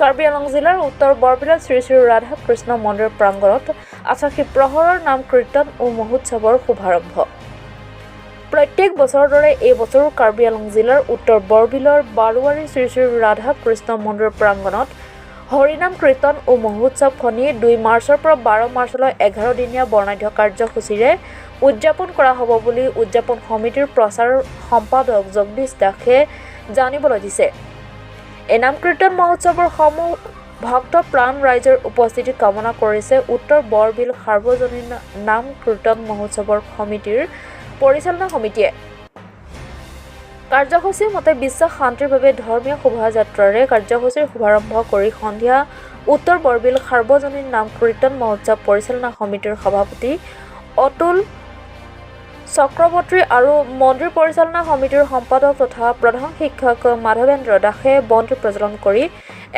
কাৰ্বি আংলং জিলাৰ উত্তৰ বৰবিলত শ্ৰী শ্ৰী ৰাধা কৃষ্ণ মন্দিৰ প্ৰাংগণত 88 প্ৰহৰৰ নাম কীৰ্তন ও মহোৎসৱৰ শুভাৰম্ভ। প্ৰত্যেক বছৰৰ দৰে এই বছৰো কাৰ্বি আংলং জিলাৰ উত্তৰ বৰবিলৰ বাৰোৱাৰী শ্ৰী শ্ৰী ৰাধা কৃষ্ণ মন্দিৰ প্ৰাংগণত হৰিনাম কীৰ্তন ও মহোৎসৱখনি 2 মাৰ্চৰ পৰা 12 মাৰ্চলৈ 11 দিনীয়া বৰ্ণাঢ্য কাৰ্যসূচীৰে উদযাপন কৰা হ'ব বুলি উদযাপন সমিতিৰ প্ৰচাৰ সম্পাদক জগদীশ দাসে জানিবলৈ দিছে। এই নাম কীৰ্তন মহোৎসৱৰ সমূহ ভক্ত প্ৰাণ ৰাইজৰ উপস্থিতি কামনা কৰিছে উত্তৰ বৰবিল সাৰ্বজনীন নাম কীৰ্তন মহোৎসৱৰ সমিতিৰ পৰিচালনা সমিতিয়ে। কাৰ্যসূচীৰ মতে বিশ্ব শান্তিৰ বাবে ধৰ্মীয় শোভাযাত্ৰাৰে কাৰ্যসূচীৰ শুভাৰম্ভ কৰি সন্ধিয়া উত্তৰ বৰবিল সাৰ্বজনীন নাম কীৰ্তন মহোৎসৱ পৰিচালনা সমিতিৰ সভাপতি অতুল চক্ৰৱৰ্তী আৰু মন্দিৰ পৰিচালনা সমিতিৰ সম্পাদক তথা প্ৰধান শিক্ষক মাধৱেন্দ্ৰ দাসে বন্তি প্ৰজ্বলন কৰি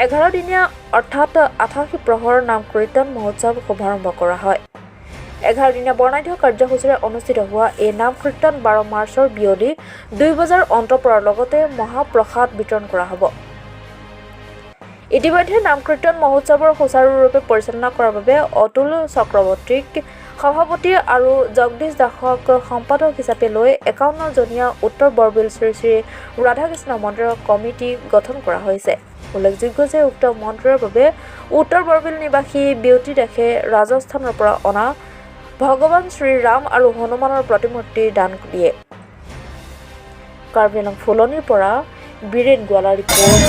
11 দিনীয়া অৰ্থাৎ 88 প্ৰহৰৰ নাম কীৰ্তন মহোৎসৱ শুভাৰম্ভ কৰা হয়। 11 দিনীয়া বৰ্ণাঢ্য কাৰ্যসূচীৰে অনুষ্ঠিত হোৱা এই নাম কীৰ্তন 12 মাৰ্চৰ বিয়লি 2 বজাৰ অন্ত পৰাৰ লগতে মহাপ্ৰসাদ বিতৰণ কৰা হ'ব। ইতিমধ্যে নাম কীৰ্তন মহোৎসৱৰ সুচাৰুৰূপে পৰিচালনা কৰাৰ বাবে অতুল চক্ৰৱৰ্তীক সভাপতি আৰু জগদীশ দাসক সম্পাদক হিচাপে লৈ 51 জনীয়া উত্তৰ বৰবিল শ্ৰী শ্ৰী ৰাধাকৃষ্ণ মন্দিৰৰ কমিটি গঠন কৰা হৈছে। উল্লেখযোগ্য যে উক্ত মন্দিৰৰ বাবে উত্তৰ বৰবিল নিবাসী বিউটি দাসে ৰাজস্থানৰ পৰা অনা ভগৱান শ্ৰীৰাম আৰু হনুমানৰ প্ৰতিমূৰ্তি দান দিয়ে। কাৰ্বি আংলং ফুলনিৰ পৰা বীৰেণ গোৱালাৰ ৰিপৰ্ট।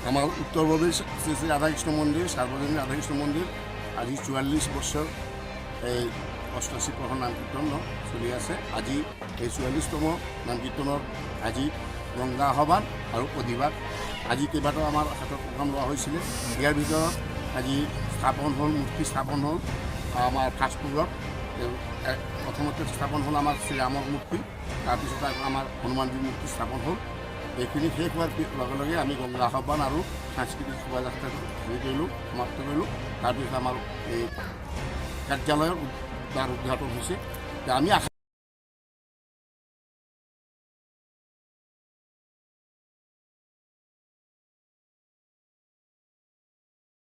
আমাৰ উত্তৰ বৰবিল শ্ৰী শ্ৰী ৰাধাকৃষ্ণ মন্দিৰ, সাৰ্বজনীন ৰাধাকৃষ্ণ মন্দিৰ আজি 44 বছৰ এই 88 প্ৰহৰ নাম কীৰ্তন চলি আছে। আজি এই 44তম নাম কীৰ্তনৰ আজি গংগা আহ্বান আৰু অধিবাস। আজি কেইবাটাও আমাৰ হাতত প্ৰগ্ৰাম লোৱা হৈছিলে। ইয়াৰ ভিতৰত আজি স্থাপন হ'ল, মূৰ্তি স্থাপন হ'ল আমাৰ ফাৰ্ষ্ট ফ্ল'ৰত। প্ৰথমতে স্থাপন হ'ল আমাৰ শ্ৰীৰামৰ মূৰ্তি, তাৰপিছত আকৌ আমাৰ হনুমানজীৰ মূৰ্তি স্থাপন হ'ল। এইখিনি শেষ হোৱাৰ লগে লগে আমি গংগা আহ্বান আৰু সাংস্কৃতিক শোভাযাত্ৰাটো হেৰি কৰিলোঁ, সমাপ্ত কৰিলোঁ। তাৰপিছত আমাৰ এই কাৰ্যালয়ৰ দ্বাৰ উদ্ঘাটন হৈছে। আমি আশা